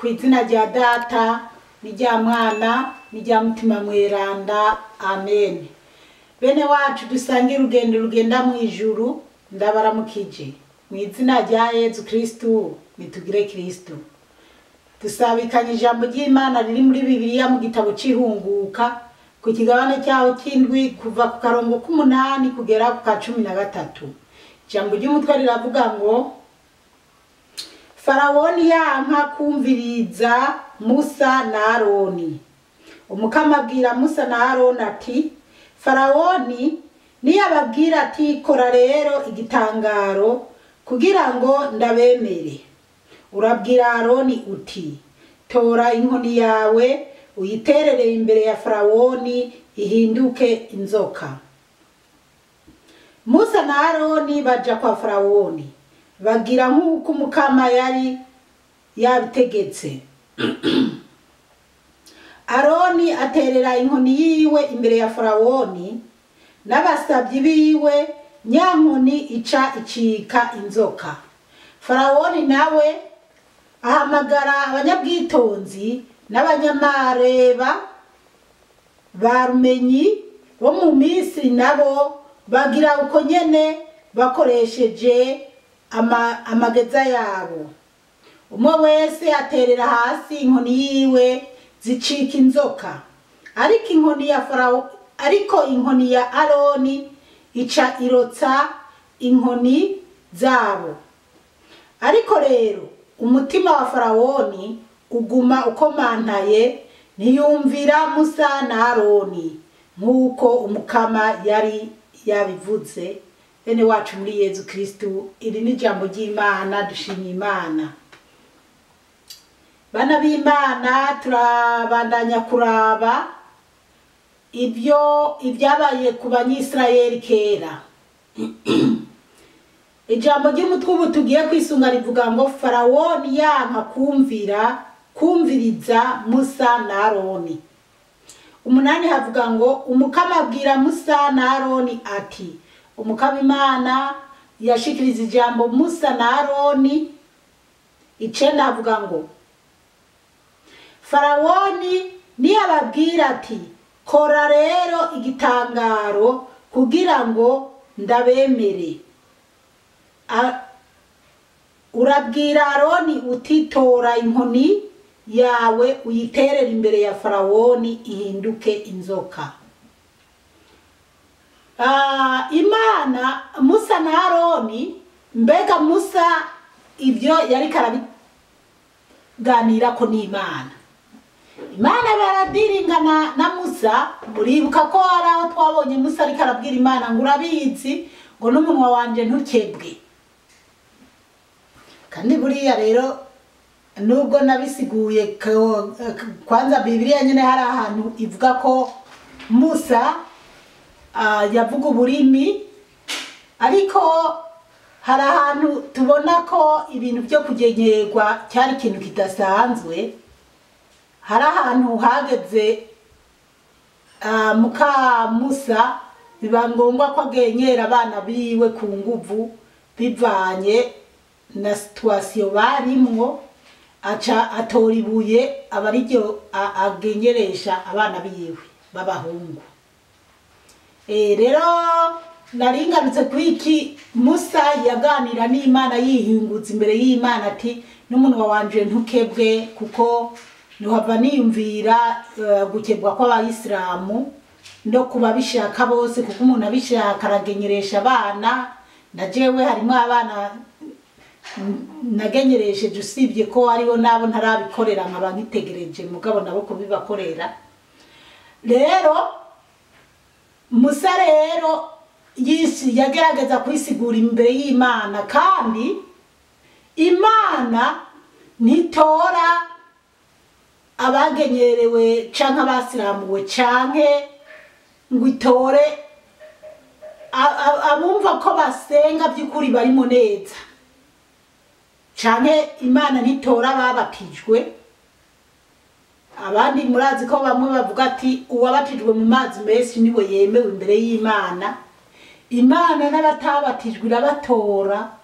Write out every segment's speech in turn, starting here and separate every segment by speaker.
Speaker 1: Ku izina rya Data n'irya Mwana n'irya Mutima Mweranda, amen. Bene wacu dusangira urugendo rugenda mu ijuru, ndabaramukije mu izina rya Yezu Kristu. Nitugire Kristu. Dusabikanye ijambo ry'Imana riri muri Bibiliya mu gitabo c'Ihunguka, ku kigabane cyaho cy'indwi, kuva ku karongo k'umunani kugera ku ka 13. Ijambo ry'umutwe riravuga ngo: Farawoni yanka kumviriza Musa na Aroni. Umukama abwira Musa na Aroni ati: Farawoni niyababwira ati: "Kora rero igitangaro kugira ngo ndabemere," urabwira Aroni uti: "Tora inkoni yawe uyiterere imbere ya Farawoni, ihinduke inzoka." Musa na Aroni baja kwa Farawoni, bagira nk'uko Umukama yari yabitegetse. Aroni aterera inkoni yiwe imbere ya Farawoni n'abasabyi biwe, nyankoni ica icika inzoka. Farawoni nawe ahamagara abanyabwitonzi n'abanyamareba ba rumenyi bo mu Misiri, nabo bagira uko nyene bakoresheje amageza yabo. Umwe wese aterera hasi inkoni yiwe, zicika inzoka. Ariko inkoni ya Farawo, ariko inkoni ya Aroni ica irotsa inkoni zabo. Ariko rero umutima wa Farawoni uguma ukomantaye, ntiyumvira Musa na Aroni, nk'uko Umukama yari yabivuze. Bene wacu muri Yezu Kristu, iri ni ijambo ry'Imana. Dushimye Imana. Bana b'Imana, turabandanya kuraba ibyo ibyabaye ku Banyisirayeli kera. Ijambo ry'umutwe ubu tugiye kwisunga rivuga ngo: Farawoni yanka kumviriza Musa na Aroni. 8 havuga ngo: Umukama abwira Musa na Aroni ati. Umukama Imana yashikiriza ijambo Musa na Aroni. 9 havuga ngo: Farawoni niyababwira ati: "Kora rero igitangaro kugira ngo ndabemere," urabwira Aroni uti: "Tora inkoni yawe uyiterere imbere ya Farawoni, ihinduke inzoka." Imana, Musa na Aroni, mbega Musa ibyo yari karabiganirako n'Imana. Imana baradiringana na Musa. Muribuka ko hari aho twabonye Musa ariko arabwira Imana ngo: "Urabizi," ngo, "n'umunwa wanje ntukebwe." Kandi buriya rero, nubwo nabisiguye kwanza, Bibiliya nyine hari ahantu ivuga ko Musa yavuga uburimi, ariko hari ahantu tubona ko ibintu byo kugenyerwa cyari ikintu kidasanzwe. Hari ahantu hageze muka Musa biba ngombwa ko agenyera abana biwe ku nguvu, bivanye na situation barimwo, aca atora ibuye aba ariryo agenyeresha abana biwe b'abahungu. Rero naringarutse kuri iki: Musa yaganira n'Imana, yihingutse imbere y'Imana ati: "N'umunwa wanje ntukebwe," kuko ntuhava niyumvira gukebwa kw'Abayisilamu no kuba bishaka bose, kuko umuntu abishaka aragenyeresha abana. Na jewe harimo abana nagenyeresheje, usibye ko hariho n'abo ntarabikorera, nkaba nkitegereje mugabo nabo kubibakorera. Rero Musa rero yisi yagerageza kwisigura imbere y'Imana, kandi Imana ntitora abagenyerewe canke abasiramuwe, canke ngo itore abumva ko basenga by'ukuri barimo neza, canke Imana ntitora ababatijwe. Abandi murazi ko bamwe bavuga ati: "Uwabatijwe mu mazi menshi niwe yemewe imbere y'Imana." Imana n'abatabatijwe irabatora,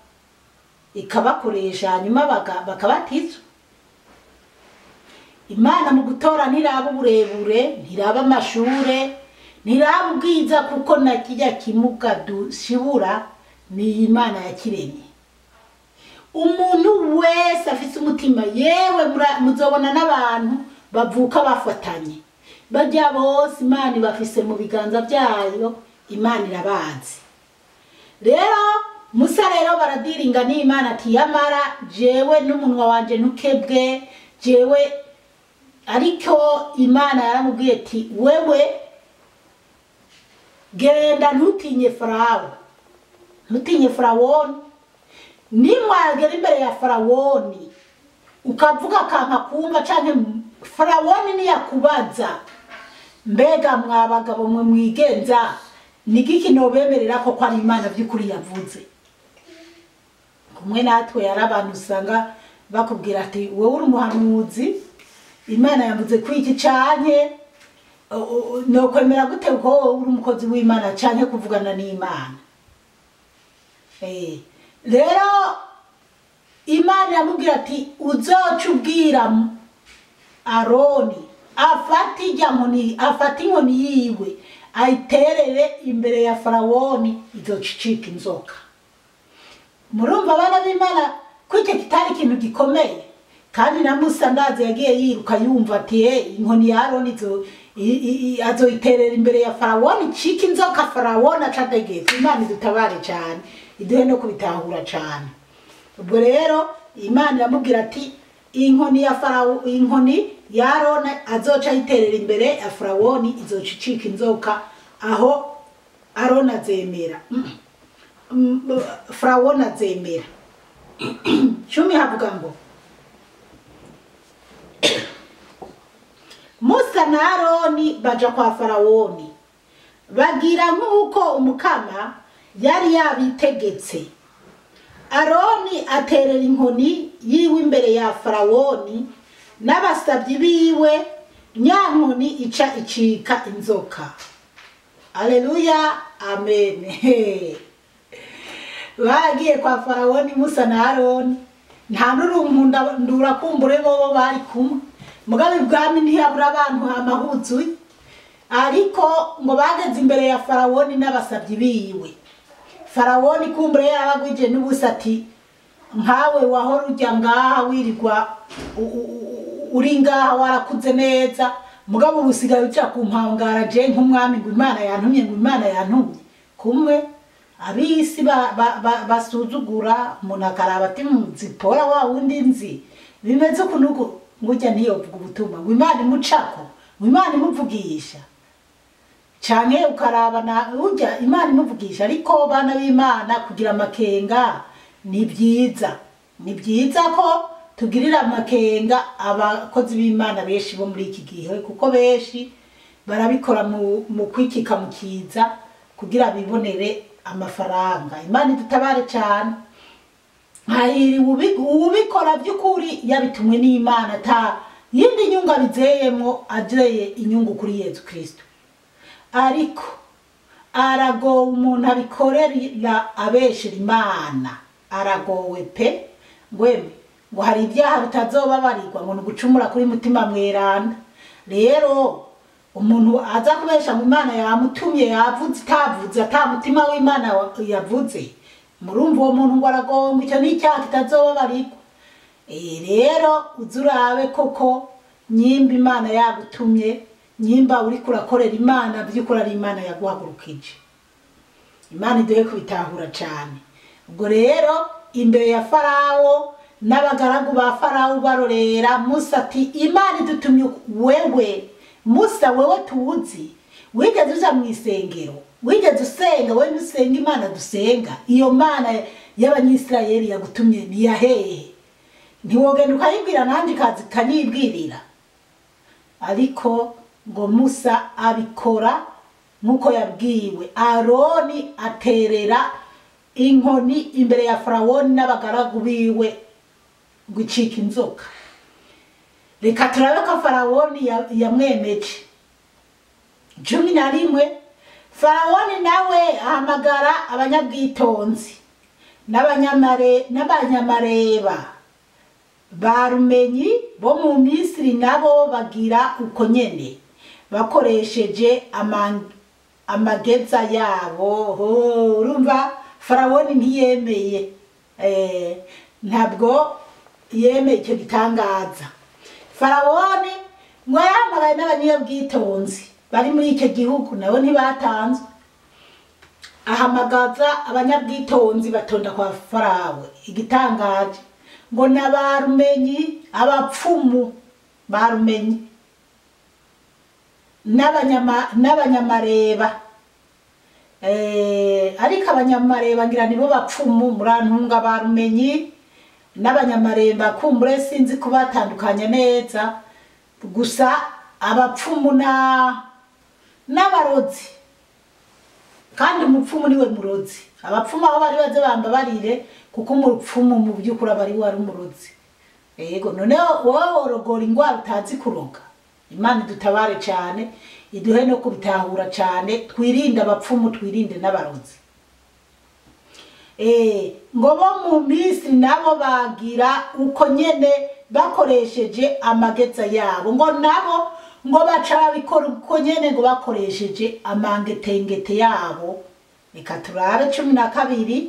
Speaker 1: ikabakoresha, hanyuma bakabatizwa. Imana mu gutora ntiraba uburebure, ntiraba amashure, ntiraba ubwiza, kuko na kirya kimuga dushibura ni Imana yakiremye. Umuntu wese afise umutima, yewe muzobona n'abantu bavuka bafatanye, bajya bose Imana ibafise mu biganza byayo, Imana irabazi. Rero Musa rero baradiringa n'Imana ati yamara jewe n'umunwa wanje ntukebwe jewe, ariko Imana yaramubwiye ati wewe genda ntutinye Farawo, ntutinye Farawoni. Nimwagera imbere ya Farawoni ukavuga kanka kumva canke Farawoni niyakubaza mbega mwabagabo mwe mwigenza nigiki nobemerera ko ari Imana by'ukuri yavuze. Kumwe natwe yarabantu usanga bakubwira ati wowe uri umuhanuzi, Imana yavuze ko iki canke no kwemera gute ko wowe uri umukozi w'Imana canke kuvugana n'Imana. Rero Imana yamubwira ati uzoca ubwira Aroni afate inkoni, afate inkoni yiwe ayiterere imbere ya Farawoni, izoca icika inzoka. Murumva abana b'Imana ko icyo kitari ikintu gikomeye, kandi na Musa ndazi yagiye yiruka yumva ati inkoni ya Aroni azoyiterera imbere ya Farawoni icika inzoka, Farawoni aca adegeka. Imana idutabare cyane, iduhe no kubitahura cyane. Ubwo rero Imana iramubwira ati inkoni ya Farawo, inkoni ya Aroni azoca ayiterera imbere ya Farawoni izoca icika inzoka, aho Aroni azemera, Farawoni azemera. 10 havuga ngo Musa na Aroni baja kwa Farawoni bagira nk'uko umukama yari yabitegetse. Aroni aterera inkoni yiwe imbere ya Farawoni n'abasabyi biwe, nyankoni ica icika inzoka. Aleluya, amen. Bagiye kwa Farawoni Musa na Aroni, nta n'urunkunda ndurakumbure bobo bari kumwe, mugabe ibwami ntiyabura abantu hamahuzuye, ariko ngo bageze imbere ya Farawoni n'abasabyi biwe. Farawoni kumbure yarabagwije n'ubusa ati nkawe wahora ujya ngaha wirirwa uri ngaha warakuze neza, mugabo ubusigaye uja kumpangara je nk'umwami ngo Imana yantumye, ngo Imana yantumye. Kumwe abisi basuzugura umuntu akaraba ati nzipora wa wundi nzi bimeze kunuko, ngujya ntiyovuga ubutumwa ngo Imana imucako, ngo Imana imuvugisha canke ukaraba na ujya Imana imuvugisha. Ariko bana b'Imana kugira amakenga ni byiza, ni byiza ko tugirira amakenga abakozi b'Imana benshi bo muri iki gihe, kuko benshi barabikora mu kwikika mukiza kugira bibonere amafaranga. Imana idutabare cyane. Hahiri ubikora by'ukuri yabitumwe n'Imana, ta yindi nyungu abizeyemwo, ajeye inyungu kuri Yesu Kristo. Ariko aragowe umuntu abikorera abeshera Imana, aragowe pe. Ngweme ngo hari ibyaha bitazobabarirwa, ngo nugucumura kuri mutima mweranda. Rero umuntu aza kubesha mu Imana yamutumye, yavuze itavuze, ata mutima w'Imana yavuze, murumva uwo muntu ngo aragowe, ngo icyo ni icyaha kitazobabarirwa. Rero uzurabe koko nyimba Imana yagutumye, nyimba uri kurakorera Imana by'ukuri ari Imana yaguhagurukije. Imana iduhe kubitahura cyane. Ubwo rero imbere ya Farawo n'abagaragu ba Farawo barorera, Musa ati Imana idutumye wewe Musa, wewe tuzi wigeze uja mu isengero, wigeze usenga, wewe usenga Imana dusenga, iyo Mana y'Abanyisirayeli yagutumye ni yahehe? Ntiwogenda ukayibwira nanjye ikaza ikanyibwirira. Ariko ngo Musa abikora nk'uko yabwiwe. Aroni aterera inkoni imbere ya Farawoni n'abagaragu biwe ngo icike inzoka. Reka turabe ko Farawoni yamwemeje. 11 Farawoni nawe ahamagara abanyabwitonzi n'abanyamareba Barumenyi bo mu Misiri nabo bagira uko nyene, bakoresheje amageza yabo. Urumva Farawoni ntiyemeye, ntabwo yemeye icyo gitangaza. Farawoni ngo yahamagaye n'abanyabwitonzi bari muri icyo gihugu, nabo ntibatanzwe. Ahamagaza abanyabwitonzi batonda kwa Farawo. Igitangaje ngo n'abarumenyi, abapfumu barumenyi n'abanyamareba, ariko abanyamareba ngira nibo bapfumu, murantunga barumenyi n'abanyamareba kumbure sinzi kubatandukanya neza, gusa abapfumu n'abarozi, kandi umupfumu niwe murozi. Abapfumu aho bari baze bamba barire, kuko umupfumu mu by'ukuri aba ari wari umurozi. Yego, noneho wowe worogora ingwara utazi kuroga. Imana idutabare cyane, iduhe no kubitahura cyane, twirinde abapfumu, twirinde n'abarozi. Ngo bo mu Misiri nabo bagira uko nyene bakoresheje amageza yabo, ngo nabo ngo baca babikora uko nyene, ngo bakoresheje amangetengete yabo. Reka turabe 12.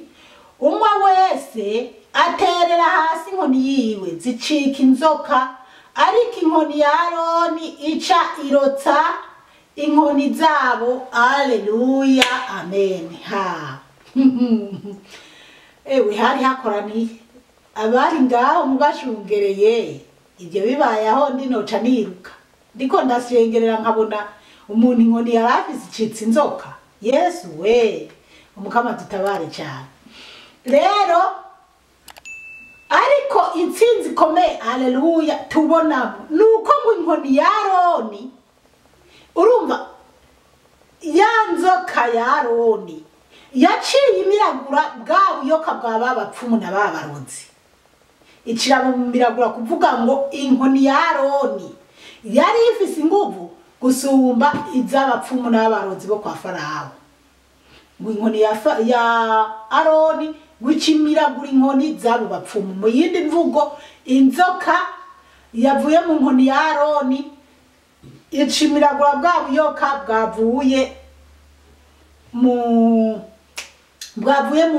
Speaker 1: Umwe wese aterera hasi inkoni yiwe, zicika inzoka, ariko inkoni ya Aroni ica irotsa inkoni zabo. Aleluya, amen. Ha ewe, hari hakoraniye abari ngaho mubashungereye. Ibyo bibaye aho ndi noca niruka, ndiko ndashengerera nkabona umuntu inkoni yari afise icitse inzoka. Yesu we, umukama dutabare cyane. Rero ariko intsinzi ikomeye, aleluya, tubonamo nuko ngo inkoni ya Aroni, urumva ya nzoka ya Aroni yaciye imiragura bwa buyoka bwa babapfumu na babarozi, icira mu miragura, kuvuga ngo inkoni ya Aroni yari ifise inguvu gusumba iz'abapfumu n'abarozi bo kwa Farawo. Ngo inkoni ya Aroni gucimiragura inkoni z'abo bapfumu. Mu yindi mvugo, inzoka yavuye mu nkoni ya Aroni icimiragura bwa buyoka bwavuye mu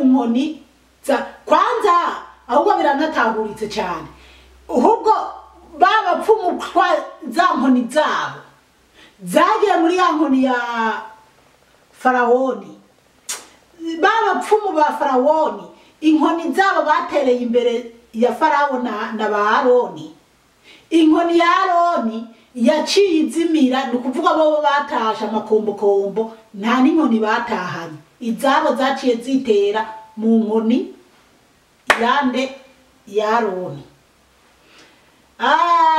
Speaker 1: nkoni za kwanza. Ahubwo biranatahuritse cyane, ahubwo babapfumu kwa za nkoni zabo zagiye muri ya nkoni ya Farawoni. Babapfumu ba Farawoni inkoni zabo batereye imbere ya Farawo na ba Aroni, inkoni ya Aroni yaciye izimira. Ni ukuvuga bobo batashe amakombokombo, nta n'inkoni batahanye, izabo zaciye zitera mu nkoni yande ya Aroni.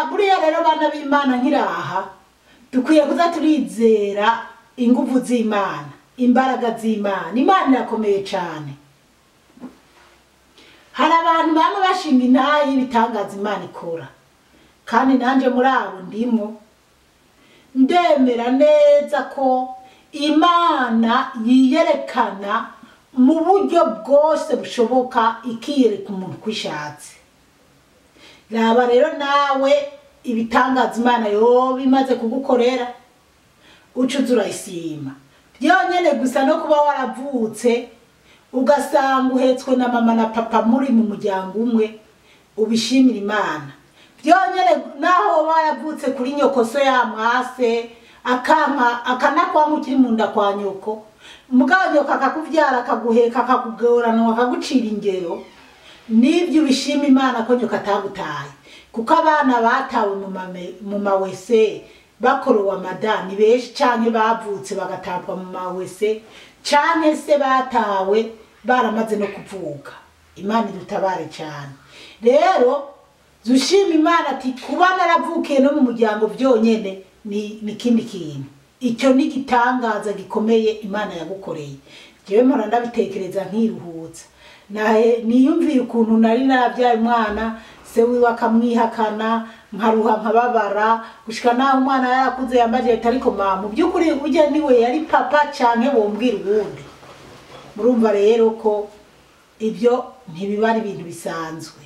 Speaker 1: Buriya rero bana b'Imana, nkiraha dukwiye kuza turizera inguvu z'Imana, imbaraga z'Imana. Imana irakomeye cyane. Hari abantu bamwe bashinga intayi y'ibitangaza Imana ikora, kandi nanje muri abo ndimo. Ndemera neza ko Imana yiyerekana mu buryo bwose bushoboka, ikiyereka umuntu uko ishatse. Raba rero nawe ibitangaza Imana yoba imaze kugukorera, uca urayisima. Byonyene gusa no kuba waravutse ugasanga uhetswe na mama na papa muri mu muryango umwe, ubishimira Imana. Byonyene naho waravutse kuri nyoko so ya mwase, akanka akanakwanka ukiri mu nda kwa nyoko, mugabo nyoko akakuvyara, akaguheka, akakugorana, akagucira ingero, nibyo ubishima Imana ko nyoko atagutaye. Kuko abana batawe mu mawese bakorowe amada ni benshi, canke bavutse bagatabwa mu mawese, canke se batawe baramaze no kuvuka. Imana idutabare cyane. Rero zushima Imana ati kuba naravukiye no mu muryango byonyene ni kindi kintu. Icyo ni gitangaza gikomeye Imana yagukoreye. Jewe mpora ndabitekereza nkiruhutsa, niyumviye ukuntu nari narabyaye umwana, se wiwe akamwihakana, nkaruha nkababara, gushika naho umwana yarakuze yambaje ariko mama mu by'ukuri ujya niwe yari papa canke wombwira ubundi. Murumva rero ko ibyo ntibiba ari ibintu bisanzwe.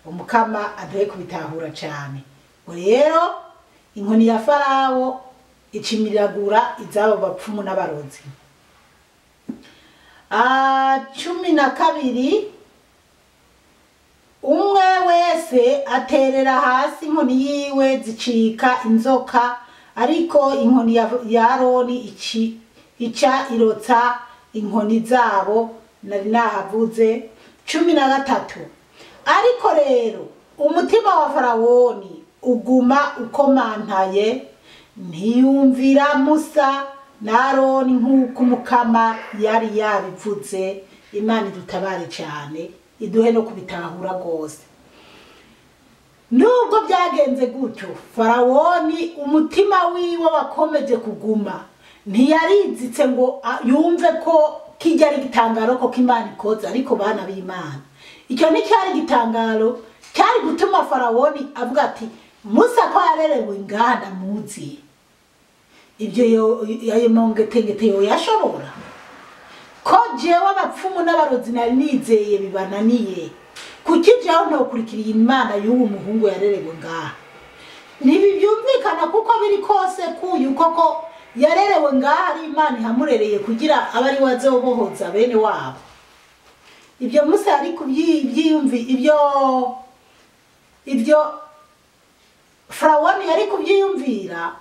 Speaker 1: Umukama aduhe kubitahura cyane. Rero inkoni ya Farawo icimiragura izabo bapfumu n'abarozi. 12 umwe wese aterera hasi inkoni yiwe zicika inzoka, ariko inkoni ya Aroni ica irotsa inkoni zabo. Nari nahavuze. 13 ariko rero umutima wa Farawoni uguma ukomantaye, ntiyumvira Musa na Aroni nk'uko Umukama yari yabivuze. Imana idutabare cyane, iduhe no kubitahura rwose. Nubwo byagenze gutyo, Farawoni umutima wiwe wakomeje kuguma, ntiyarizitse ngo yumve ko kijya ari igitangaro ko Imana ikoze. Ariko bana b'Imana, icyo nticyari igitangaro cyari gutuma Farawoni avuga ati Musa ko yarerewe inganda muzi, ibyo ayo mongetengete yo yashobora, ko jewe abapfumu n'abarozi nari nizeye bibananiye, kuki jewe ntokurikiriye Imana y'uwo muhungu yarerewe ngaha? Ntibibyumvikana kuko biri kose kuyu koko yarerewe ngaha ari Imana ihamurereye kugira abe ari we azobohoza bene wabo. Ibyo Musa yari kubyiyumvi, ibyo Farawoni yari kubyiyumvira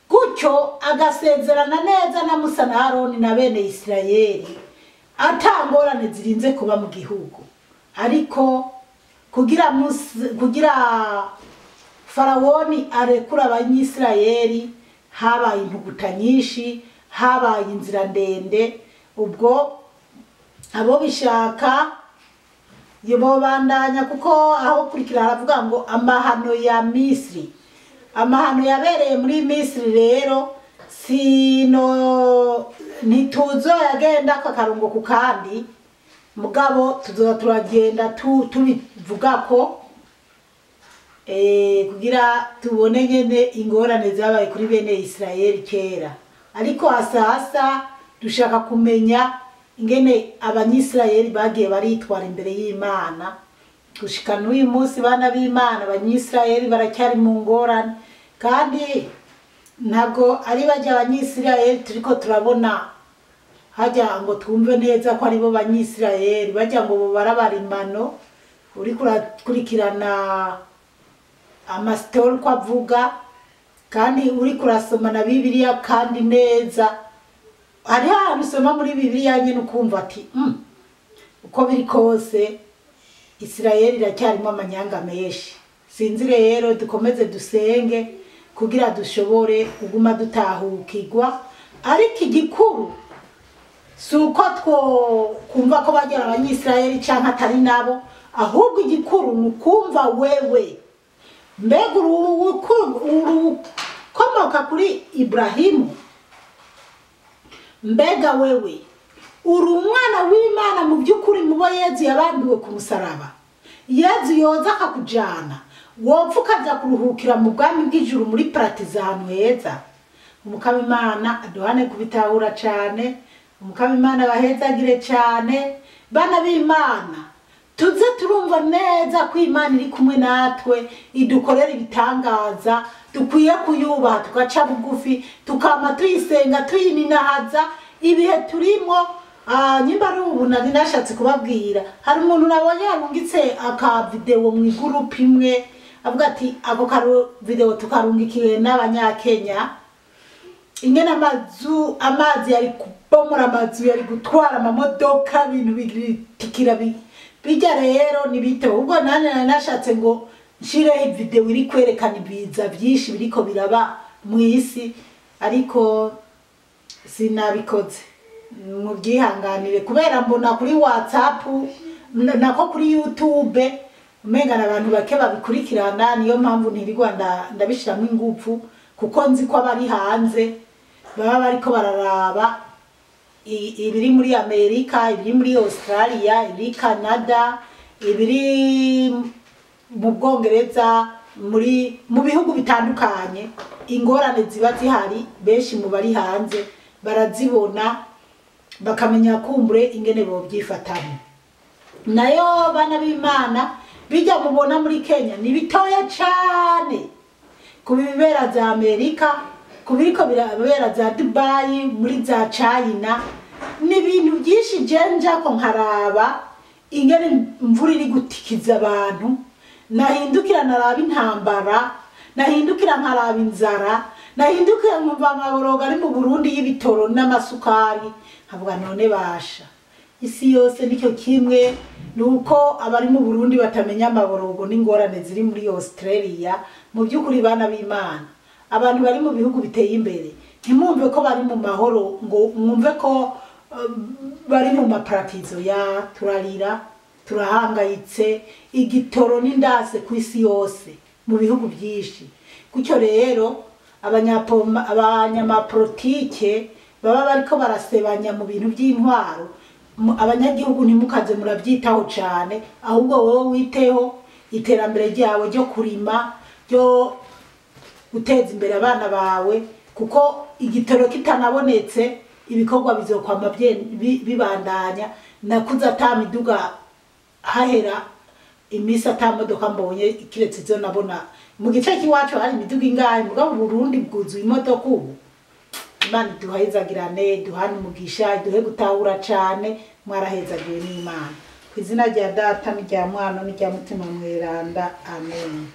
Speaker 1: gutyo, agasezerana neza na Musa na Aroni na bene Isirayeli, atangorane zirinze kuba mu gihugu. Ariko kugira Farawoni arekura abanyisirayeli, habaye intuguta nyinshi, habaye inzira ndende. Ubwo abo bishaka yobandanya, kuko aho kurikira haravuga ngo amahano ya Misiri, amahano yabereye muri Misiri. Rero sino ntituzo yagenda kakarungo ku kandi, mugabo tuzoza turagenda tubivuga ko kugira tubone nyene ingorane zabaye kuri bene Isirayeli kera. Ariko hasa dushaka kumenya ingene abanyisirayeli bagiye baritwara imbere y'Imana gushika n'uyu munsi. Bana b'Imana, abanyisirayeli baracyari mu ngorane, kandi ntabwo ari bajya abanyisirayeli turiko turabona hajya ngo twumve neza ko aribo banyisirayeli bajya ngo barabarimano. Uri kurakurikirana amasitori ko avuga, kandi uri kurasoma na Bibiliya kandi neza, hari ahantu usoma muri Bibiliya nyine ukumva ati uko biri kose Isirayeli iracyarimo amanyanga menshi. Sinzi rero, dukomeze dusenge kugira dushobore kuguma dutahukirwa. Ariko igikuru si uko two kumva ko bagera abanyisirayeli canke atari nabo, ahubwo igikuru ni ukumva wewe mbega urukomoka kuri Ibrahimu, mbega wewe uri umwana w'Imana mu by'ukuri, mubo Yezu yabambiwe ku musaraba. Yezu yoza akakujana, wopfa ukaja kuruhukira mu bwami bw'ijuru muri paradizo ahantu heza. Umukama Imana aduhane kubitahura cane, Umukama Imana abahezagire cane. Bana b'Imana, tuze turumva neza ko Imana iri kumwe natwe, idukorera ibitangaza. Dukwiye kuyubaha, tugaca bugufi, tukama tuyisenga, tuyininahaza ibihe turimo. Nyimba ari ubu nari nashatse kubabwira, hari umuntu nabonye yarungitse aka video mu igurupe imwe, avuga ati ako video tukarungikiwe n'abanyakenya, ingene amazi yari kubomora amazu, yari gutwara amamodoka, ibintu bitikira bijya. Rero nibiteho. Ubwo nane nari nashatse ngo nshireho video iri kwerekana ibiza byinshi biriko biraba mu isi, ariko sinabikoze, mubyihanganire, kubera mbona kuri WhatsApp nako kuri YouTube umenga abantu bake babikurikirana. Niyo mpamvu ntirirwa ndabishiramo ingufu, kuko nzi ko abari hanze baba bariko bararaba ibiri muri Amerika, ibiri muri Australia, ibiri Canada, ibiri mu Bwongereza, mu bihugu bitandukanye. Ingorane ziba zihari, benshi mu bari hanze barazibona, bakamenya kumbure ingene bobyifatamo. Nayo bana b'Imana, Bijya mubona muri Kenya ni bitoya cane ku bibera za Amerika, ku biriko birabera za Dubai, muri za China. Ni ibintu byinshi je njako nkaraba ingene imvura iri gutikiza abantu, nahindukira naraba intambara, nahindukira nkaraba inzara, nahindukira nkumva amaborogo ari mu Burundi y'ibitoro n'amasukari, nkavuga none basha isi yose nicyo kimwe. Nuko abari mu Burundi batamenya amaborogo n'ingorane ziri muri Australia. Mu by'ukuri bana b'Imana, abantu bari mu bihugu biteye imbere ntimwumve ko bari mu mahoro, ngo mwumve ko bari mu maparatizo ya turarira, turahangayitse, igitoro n'indase ku isi yose mu bihugu byinshi. Gutyo rero abanyamapolitike baba bariko barasebanya mu bintu by'intwaro, abanyagihugu ntimukaze murabyitaho cane, ahubwo wowe witeho iterambere ryawe ryo kurima, ryo guteza imbere abana bawe, kuko igitoro kitanabonetse ibikorwa bizokwama bibandanya. Nakuze ata miduga, hahera imisi ata modoka mbonye kiretse izo nabona mu gice cy'iwacu. Hari imiduga ingahe? Mugabo Burundi bwuzuye imodoka ubu. Imana iduhezagirane, duhane umugisha, iduhe gutahura cane. Mwarahezagiwe n'Imana. Ku izina rya Data n'irya Mwana n'irya Mutima Mweranda, amen.